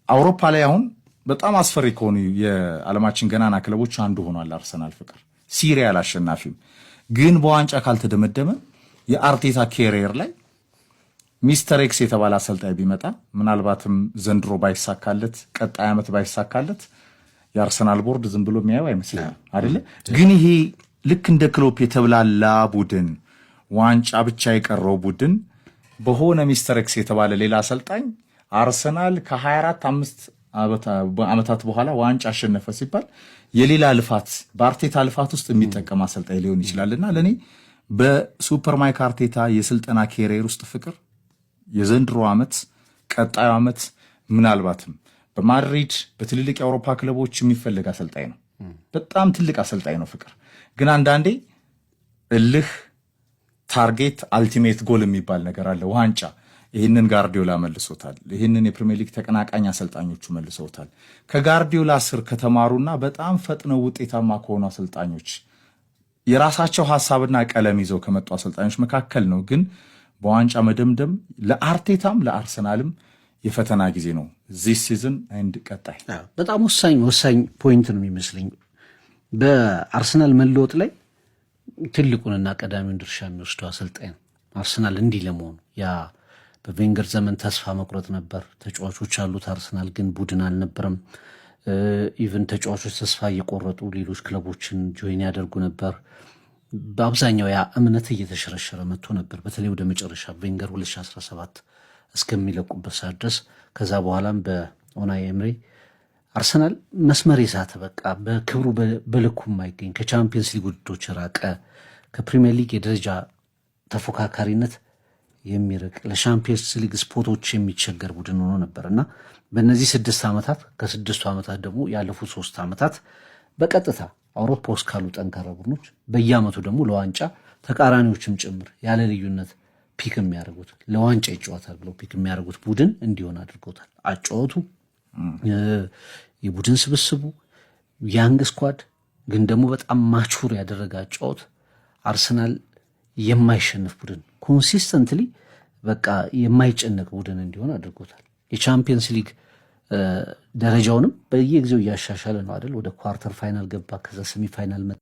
አውሮፓ ላይ አሁን በጣም አስፈሪ ከሆኑ የዓለማችን ገናና ክለቦች አንዱ ሆኗል አርሰናል። ፍቅር serial አሸናፊም ግን በዋንጫ ካልተደመደመ የአርቴታ career ላይ Mister X የተባለ አሰልጣኝ ቢመጣ፣ ምናልባትም ዘንድሮ ባይሳካለት፣ ቀጣይ ዓመት ባይሳካለት የአርሰናል ቦርድ ዝም ብሎ የሚያየው አይመስለኝም፣ አይደለ? ግን ይሄ ልክ እንደ ክሎፕ የተብላላ ቡድን፣ ዋንጫ ብቻ የቀረው ቡድን በሆነ Mister X የተባለ ሌላ አሰልጣኝ አርሰናል ከ24 5 ዓመታት በኋላ ዋንጫ አሸነፈ ሲባል የሌላ ልፋት፣ በአርቴታ ልፋት ውስጥ የሚጠቀም አሰልጣኝ ሊሆን ይችላል። እና ለእኔ በ super ማይክ አርቴታ የስልጠና career ውስጥ ፍቅር የዘንድሮ ዓመት፣ ቀጣዩ ዓመት ምናልባትም በማድሪድ፣ በትልልቅ የአውሮፓ ክለቦች የሚፈለግ አሰልጣኝ ነው። በጣም ትልቅ አሰልጣኝ ነው። ፍቅር ግን አንዳንዴ እልህ፣ target፣ ultimate goal የሚባል ነገር አለ። ዋንጫ። ይህንን ጋርዲዮላ መልሶታል። ይህንን የፕሪሚየር ሊግ ተቀናቃኝ አሰልጣኞቹ መልሰውታል። ከጋርዲዮላ ስር ከተማሩና በጣም ፈጥነው ውጤታማ ከሆኑ አሰልጣኞች፣ የራሳቸው ሀሳብና ቀለም ይዘው ከመጡ አሰልጣኞች መካከል ነው። ግን በዋንጫ መደምደም ለአርቴታም ለአርሰናልም የፈተና ጊዜ ነው። This season and ቀጣይ። በጣም ወሳኝ ወሳኝ point ነው የሚመስለኝ። በአርሰናል መለወጥ ላይ ትልቁንና ቀዳሚውን ድርሻ የሚወስደው አሰልጣኝ ነው። አርሰናል እንዲህ ለመሆኑ ያ በቬንገር ዘመን ተስፋ መቁረጥ ነበር። ተጫዋቾች አሉት አርሰናል፣ ግን ቡድን አልነበረም። Even ተጫዋቾች ተስፋ እየቆረጡ ሌሎች ክለቦችን join ያደርጉ ነበር። በአብዛኛው ያ እምነት እየተሸረሸረ መጥቶ ነበር። በተለይ ወደ መጨረሻ ቬንገር 2017 እስከሚለቁበት ሰዓት ድረስ። ከዛ በኋላም በኡናይ ኤምሪ አርሰናል መስመር የሳተ፣ በቃ በክብሩ በልኩ የማይገኝ፣ ከቻምፒየንስ ሊግ ውድድሮች የራቀ፣ ከፕሪሚየር ሊግ የደረጃ ተፎካካሪነት የሚርቅ፣ ለሻምፒየንስ ሊግ spot ኦች የሚቸገር ቡድን ሆኖ ነበር። እና በእነዚህ 6 ዓመታት፣ ከ6ቱ ዓመታት ደግሞ ያለፉት 3 ዓመታት በቀጥታ አውሮፓ ውስጥ ካሉ ጠንካራ ቡድኖች፣ በየዓመቱ ደግሞ ለዋንጫ ተቃራኒዎችም ጭምር ያለ ልዩነት pick የሚያደርጉት፣ ለዋንጫ ይጫወታል ብለው pick የሚያደርጉት ቡድን እንዲሆን አድርጎታል። አጫወቱ፣ የቡድን ስብስቡ፣ young squad ግን ደግሞ በጣም mature ያደረገ አጫወት፣ አርሰናል የማይሸነፍ ቡድን፣ consistently በቃ የማይጨነቅ ቡድን እንዲሆን አድርጎታል። የቻምፒየንስ ሊግ ደረጃውንም በየጊዜው እያሻሻለ ነው አይደል? ወደ quarter final ገባ፣ ከዛ semi final መጣ።